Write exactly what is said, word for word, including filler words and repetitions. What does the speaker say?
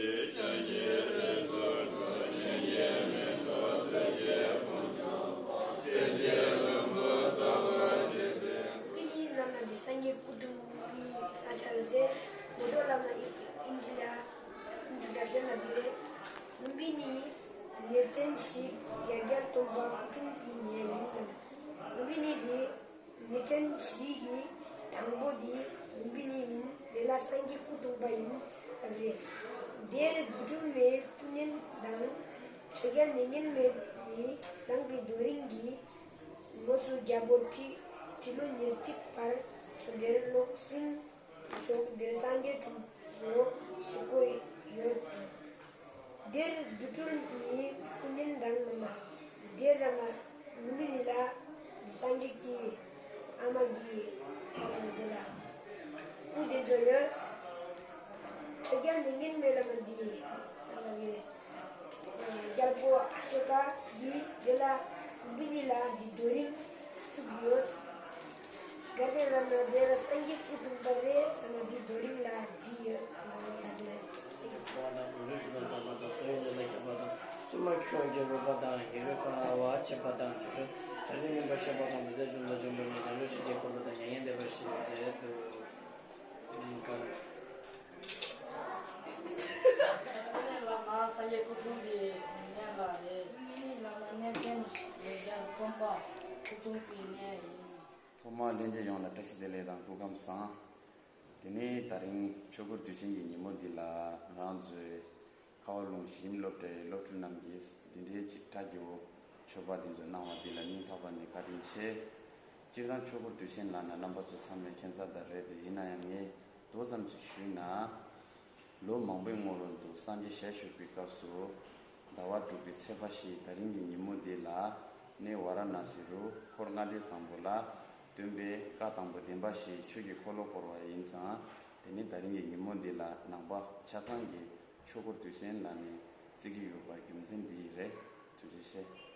པི་ནི་བླ་མ་འདི་སངས་རྒྱས་སྐུ་འཁྲུངས་པའི་ས་ཆ་རེད་ཟེར། མོ་ཊ་བླ་མ་ཨིན་ཇི་ལ་ཨིན་ཇི་ལ་ཤན་ལ་འདི་རེད། ལུམ་བི་ནི་གནས་ཆེན་བཞི་ཡ་གྱལ་སྟོན་པ་སྐུ་འཁྲུངས་པའི་གནས་ཡིན། ལུམ་བི་ནི་འདི་གནས་ཆེན་བཞི་གི་དང་པོ་འདི་ལུམ་བི་ནི་ཡིན། དེ་ལ་སངས་རྒྱས་སྐུ་འཁྲུངས་པ་ཡིན་ལབ་རེད། དེར་དགུ་འཁྲུངས་མའི་སྐུ་བརྙན་དང་ཆོས་རྒྱལ་གནས་ངན་མེད་ནི་བླངས་པའི་རྡོ་རིང་གི་ངོས་སུ་རྒྱལ་པོ་ཁྲི་ཁྲི་ལོ་ཉེར་གཅིག་བར་ཚོ་དེར་སློབ་གསེང་ཆོག། དེར་སངས་རྒྱས་གྲུབ་བཟོ་ཞིག་པོ་ཡོད། དེར་དུར་ཁྲོད་ནི་སྐུ་བརྙན་དང་ལ་མ། དེར་ལ་མ་ལུམ་བི་ནི་ལ་འདི་སངས་རྒྱས་ཀྱི་ཨ་མ་གི་ཨ་མ་དེ་ལ་སྐུ་དེ་ཚོ་ཡོད། ཆོས་རྒྱལ་གནས་ངན་མེད་ལ་མ་འདི་ལ་མ་གི་རྒྱལ་པོ་ཨ་ཤོ་ཀ་གི་དེ་ལ་ལུམ་བི་ནི་ལ་འདི་རྡོ་རིང་བཙུགས་ཡོད། གལ་ཏེ་ལ་ན་དེ་ལ་སངས་རྒྱས་སྐུ་འཁྲུངས་པ་རེད། ལ་ན་འདི་རྡོ་རིང་ལ་འདི་ཡོད། ལ་ན་ད་དེ་ལ་འགྲོ་བ་དང་འགྲོ་བཞིན་པ་དང་མ་དང་སོ་ཡོན་ཏན་ལ་ཁྱབ་པ་དང་བཙུན་མ་ཁྱོད་ཀྱི་རོལ་པ་དང་ཡིད་རོལ་གང་བ་བྱེད་པ་དང་བྱ་སྤྱོད་བྱ་སྤྱོད་ངན་པ་བཤད་པ་དང་མི་ཚེ་བཅོམ་དང་བཅོམ་པའི་ངང་བྱང་ཆུབ་ཤེས་ཀྱི་འཁོར་ལོ་དང་མྱ་ངན་འདས་པར་ཤེས་པའི་ཚེ་དུ་གང་། ལ་ན་སངས་རྒྱས་སྐུ་འཁྲུངས་པའི་གནས་ལ་རེད། མི་ལ་ན་གནས་ཆེན་ཡོད་ཀྱང་སྟོན་པ་སྐུ་འཁྲུངས་པའི་གནས་ཡིན། ཐོག་མར་ལྷན་རྒྱས་ཡོངས་ལ་བཀྲ་ཤིས་བདེ་ལེགས་དང་སྐུ་ཁམས་བཟང་། དེ་ནས་ད་རིང་ཆོས་འཁོར་དུས་ཆེན་གྱི་ཉིན་མོ་འདི་ལ་རང་ཚོའི་ཁ་བ་ལུང་གཞིས་རིམ་སློབ་གྲྭའི་སློབ་ཕྲུག་རྣམས་ཀྱིས་འདི་འདྲའི་ཅིག་གྲ་རྒྱས་པོ་མཆོད་པ་འདི་ཚོ་གནང་བ་འདི་ལ་སྙིང་ཐག་པ་ནས་བཀའ་དྲིན་ཆེ། སྤྱིར་བཏང་ཆོས་འཁོར་དུས་ཆེན་ལབ་ན་རྣམ་པ་ཚོ་ཚང་མས་མཁྱེན་གསལ་ལྟར་རེད་དེ། ཡིན་ན་ཡང་ངས་མདོ་ཙམ་ཅིག་ཞུས་ན། ལོ་མང་པོའི་སྔོན་དུ་སངས་རྒྱས་ཞལ་བཞུགས་པའི་སྐབས་སུ་ཟླ་བ་དྲུག་པའི་ཚེས་པ་བཞི་ད་རིང་གི་ཉིན་མོ་འདི་ལ་གནས་ཝཱ་ར་ཎཱ་སི་རུ་འཁོར་ལྔ་སྡེ་བཟང་པོ་ལ་སྟོན་པས་བཀའ་དང་པོ་བདེན་པ་བཞིའི་ཆོས་ཀྱི་འཁོར་ལོ་བསྐོར་བ་ཡིན་ཙང་། དེ་ནི་ད་རིང་གི་ཉིན་མོ་འདི་ལ་ནང་པ་ཆ་ཚང་གིས་ཆོས་འཁོར་དུས་ཆེན་ལབ་ནས་བརྩི་གི་ཡོད་པ་རྒྱུ་མཚན་འདི་རེད། ཐུགས་རྗེ་ཆེ།